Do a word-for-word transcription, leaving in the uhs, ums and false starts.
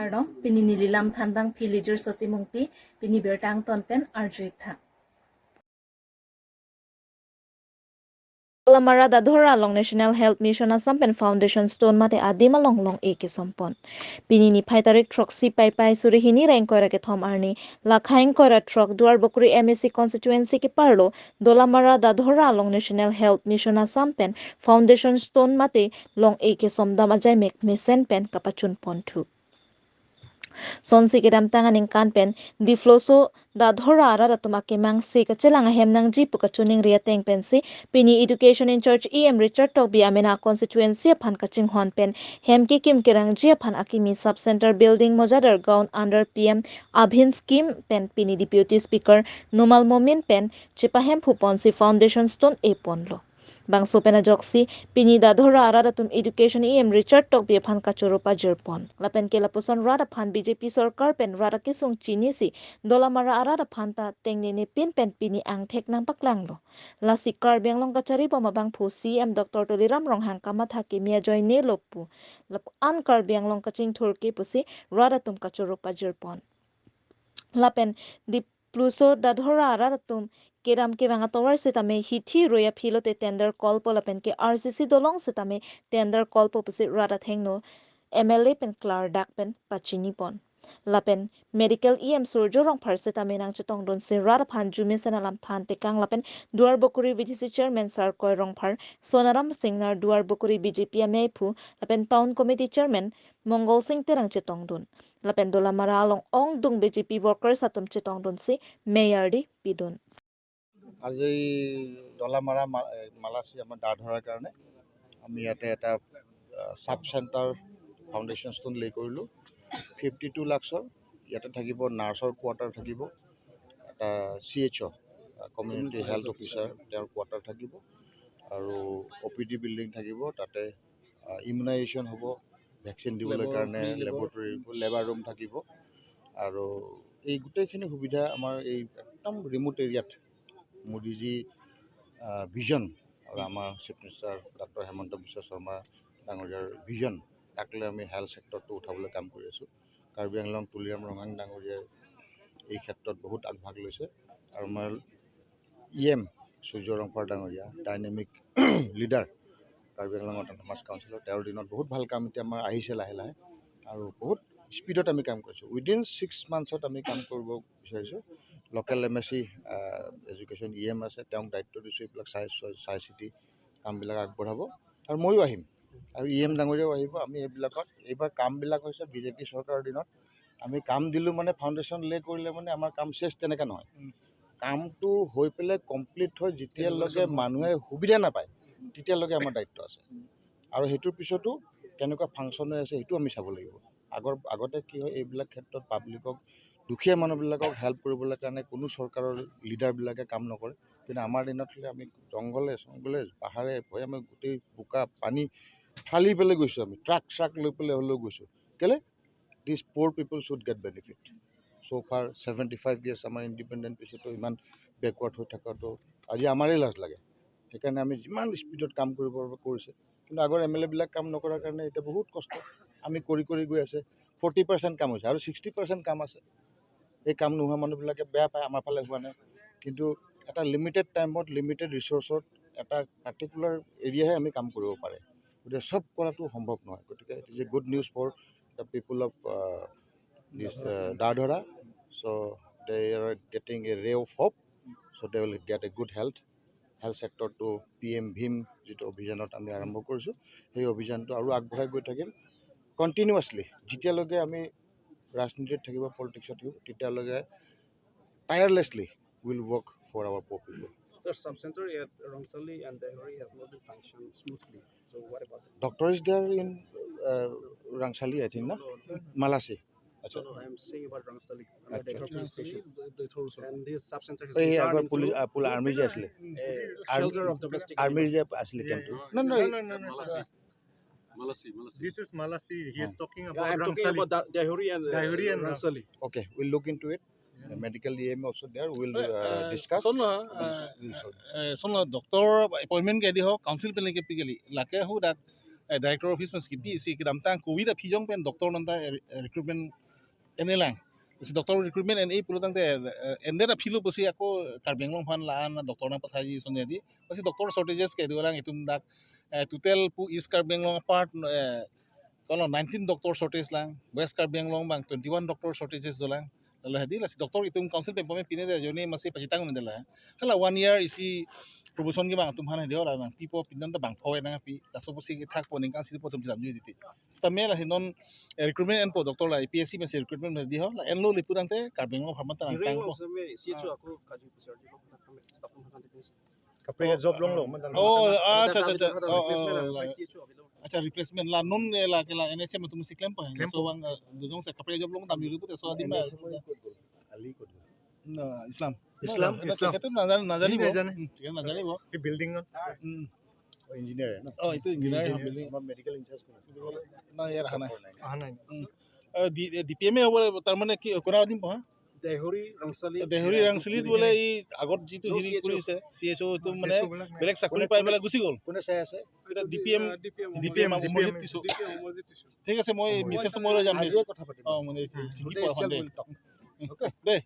Kardom, pini neli lam thanbang phi Lijir Soti Mungpi, pini birta angton pen arju-ik tha. Dolamara Dadhora along National Health Mission Assam pen Foundation Stone mate adim along long-e kesompon. Pini niphai tarik throksi Paipai suri hini ra ingkoi ra kethom arni, lakha ingkoi ra throk Duarbukuri M A C constituency keparlo, Dolamara Dadhora along National Health Mission Assam pen Foundation Stone mate long-e kesomdam ajaimek mesen pen kapachunpon thu. Sonsi kedamtang aningkan pen Dipluso Dadhora arat atum akemang si kachelang ahem nangji pu kachiningri ateng pensi pini Education in Charge E M Richard Tokbi amena constituency aphan kachinghon pen hem kekim kerangji aphan akimi Sub Center Building Mojadar Gaon under P M Abhin Scheme pen pini Deputy Speaker Numal Momin pen chepahemphu ponsi Foundation Stone e ponlo. Bangso pen ajoksi pini Dadhora arat atum Education E M Richard Tokbi aphan kachoro pajirpon. Lapen ke lapuson rat aphan B J P sorkar pen rat akesung chinisi Dolamara arat aphan ta tengnene pin pen pini angthek nangpaklanglo. Lasi Karbi Anglong kacharibom abangphu C M Doctor Tuliram Ronghang kamatha kimi ajoinelo pu lapu-an Karbi Anglong kachingthur ke pusi rat atum kachoro pajirpon. Lapen Dipluso Dadhora arat atum kedam kevang atovar sitame hithi roi aphi lote tender call po lapen ke R C C dolong sitame tender call po pusi rat athengno M L A pen klardak pen pachinipon. Lapen Medical E M Surjo Rongphar sitame nangchetongdunsi rat aphan arjumesen alam than tekang lapen Duarbukuri V D C Chairman Sarkoi Rongphar, Sonaram Singnar Duarbukuri B J P ameiphu lapen Town Committee Chairman Mongol Sing Terang chetongdun. Lapen Dolamara along ongdung B J P workers atum chetongdunsi meyar di pidun. আজি ডলামাৰা মা- এ, মালাচী আমাৰ দা ধৰাৰ কাৰণে আমি ইয়াতে এটা ছাব চেণ্টাৰ ফাউণ্ডেশ্যন ষ্ট'ন লে কৰিলোঁ। ফিফটি টু লাখছৰ ইয়াতে থাকিব, নাৰ্ছৰ কোৱাৰ্টাৰ থাকিব, এটা C H O' community health officer, তেওঁৰ কোৱাৰ্টাৰ থাকিব আৰু অ' পি ডি বিল্ডিং থাকিব। তাতে ইমিউনাইজেশ্যন হ'ব, ভেকচিন দিবলৈ কাৰণে লেবৰেটৰী, লেবাৰ ৰুম থাকিব। আৰু এই গোটেইখিনি সুবিধা আমাৰ এই একদম ৰিমট এৰিয়াত মোদীজী ভিজন আৰু আমাৰ চিফ মিনিষ্টাৰ ডক্টৰ হিমন্ত বিশ্ব শৰ্মা ডাঙৰীয়াৰ ভিজন, তাক লৈ আমি হেল্থ ছেক্টৰটো উঠাবলৈ কাম কৰি আছোঁ। কাৰ্বি আংলং তুলিৰাম ৰংহাং ডাঙৰীয়াই এই ক্ষেত্ৰত বহুত আগভাগ লৈছে আৰু আমাৰ ই এম সূৰ্য ৰংফাৰ ডাঙৰীয়া, ডাইনামিক লিডাৰ কাৰ্বি আংলং অট'নমাছ কাউন্সিলৰ, তেওঁৰ দিনত বহুত ভাল কাম এতিয়া আমাৰ আহিছে লাহে লাহে আৰু বহুত স্পীডত আমি কাম কৰিছোঁ। উইদিন ছিক্স মান্থছত আমি কাম কৰিব বিচাৰিছোঁ। Local M A C education E M আছে, তেওঁক দায়িত্ব দিছোঁ এইবিলাক চাই চাই- চাই চিতি কামবিলাক আগবঢ়াব আৰু ময়ো আহিম আৰু ই এম ডাঙৰীয়াও আহিব। আমি এইবিলাকত এইবাৰ কামবিলাক হৈছে বি জে পি চৰকাৰৰ দিনত আমি কাম দিলোঁ মানে ফাউণ্ডেশ্যন লে কৰিলে মানে আমাৰ কাম শেষ, তেনেকৈ নহয়। কামটো হৈ পেলাই কমপ্লিট হৈ যেতিয়ালৈকে মানুহে সুবিধা নাপায় তেতিয়ালৈকে আমাৰ দায়িত্ব আছে। আৰু সেইটোৰ পিছতো কেনেকুৱা ফাংচন হৈ আছে সেইটো আমি চাব লাগিব। আগৰ আগতে কি হয়, এইবিলাক ক্ষেত্ৰত পাব্লিকক, দুখীয়া মানুহবিলাকক হেল্প কৰিবলৈ কাৰণে কোনো চৰকাৰৰ লিডাৰবিলাকে কাম নকৰে। কিন্তু আমাৰ দিনত হ'লে আমি জংঘলে চংঘলে পাহাৰে ভৈয়ামে গোটেই বোকা পানী ফালি পেলাই গৈছোঁ, আমি ট্ৰাক চ্ৰাক লৈ পেলাই হ'লেও গৈছোঁ। কেলে? These poor people should get benefit. So far seventy five years আমাৰ ইণ্ডিপেণ্ডেণ্ট পিছতো ইমান বেকৱাৰ্ড হৈ থকাটো আজি আমাৰেই লাজ লাগে। সেইকাৰণে আমি যিমান স্পীডত কাম কৰিব কৰিছে, কিন্তু আগৰ এম এল এবিলাক কাম নকৰাৰ কাৰণে এতিয়া বহুত কষ্ট। আমি কৰি কৰি গৈ আছে, ফৰ্টি পাৰ্চেণ্ট কাম হৈছে আৰু ছিক্সটি পাৰ্চেণ্ট কাম আছে। এই কাম নোহোৱা মানুহবিলাকে বেয়া পায়, আমাৰ ফালে হোৱা নাই। কিন্তু এটা লিমিটেড টাইমত লিমিটেড ৰিচৰ্চত এটা পাৰ্টিকুলাৰ এৰিয়াহে আমি কাম কৰিব পাৰে, গতিকে চব কৰাটো সম্ভৱ নহয়। গতিকে it is a good news for the people of this Dadhora. So they are getting a ray of hope. So they will get a good health. Health ছেক্টৰটো পি এম ভীম যিটো অভিযানত আমি আৰম্ভ কৰিছোঁ, সেই অভিযানটো আৰু আগবঢ়াই গৈ থাকিম কণ্টিনিউৱাছলি। যেতিয়ালৈকে আমি ৰাজনীতিত থাকিব, পলিটিক্সত থাকিব, তেতিয়ালৈকে tirelessly will work for our poor people. Sir, sub center at Rangsali and Deihori has not been functioned smoothly. So what about it? Doctor is there in uh, Rangsali, I think, na? Malasi. আচ্ছা। No, no, I am saying about Rangsali, under আচ্ছা। Deihori police station. And this sub center has এই been আগৰ turned police into আ, পুল আৰ্মি যে আছিলে, a shelter of domestic আৰ্মিৰ violence. যে আছিলে কেম্পটো। No, no, no, no, no, sir. Malasi, Malasi. This is Malasi. He is talking Yeah, about I'm talking Rangsali. About Da- Deihori and uh, Deihori and Rangsali. Okay, we'll look into it. Medical E M also there. We'll uh, discuss. Sono, uh, We'll solve. Sono doctor appointment ke di ho council pe leke pikeli. Lake ho dak eh, director office mas kipi si kedamtang covid aphi jong pen doctor nonta, eh, recruitment en-e lang. Si doctor recruitment en-e pulo tangte, eh, en-det aphi lo pusi ako Karbi Anglong aphan la-an doctor nangpathaji ason jadi. Pusi doctor shortages kedo lang itum dak, eh, total pu East Karbi Anglong apart, eh, kono nineteen doctor shortage lang, West Karbi Anglong abang twenty-one doctor shortages dolang. Lalu hadi lasi doctor itum council pen pome pine de jone masi pachitang mendela. Hala one year isi promotion ke bang atum han hadi hala nangpipo pindan ta bang pho nangpi. Laso pusi kethak po ningkan si po atum chidam jui titi. Stamela hinon, eh, recruitment enpo doctor la A P S C masi recruitment di ho la enlo lipu tangte Karbi Anglong aphan ta nang Hiring tang lo po. Seme C H O ako kaju pusar di lo kami staff pun akan teknis. Kaprek job longlo, mane. Oh, ah, acha, acha, acha. Oh, oh, oh, like C H O abilo. Acha, replacement la non, eh, la ke la N H M atum si klempo. Klempo. So bang, eh, dujong se kaprek job long dam yuri pute so adi ma. N H M kot gol? Ali kot gol? Na, Islam. Islam, na, na, Islam. Kete na jani, na jani bo. Nahi jane. Hmm, kete na jani bo. Ye building na? Hmm. Oh, engineer hai na? Oh, itu engineer, engineer, building. Amar medical in-charge kon? Na, ya, raha nai. Aha nai. Hmm. Eh, di, eh, D P M A hobo, tar mane ki, kona adim po, ha? Dehuri Rangsali. Dehuri Rangsali bole i agot jitu hiri C H O. Kuri se, C H O tu mane C H O belak nai. Belek sakuri pai belak gusi gol. Kone saya saya. Itu D P M, ah, D P M D P M Amarjit Tisso. D P M Amarjit Tisso. Thik ase, moi message to moi lo jam de. Aje kotha patim. Oh, mane si, si ki po hande. Today itself we'll talk. Okay. De.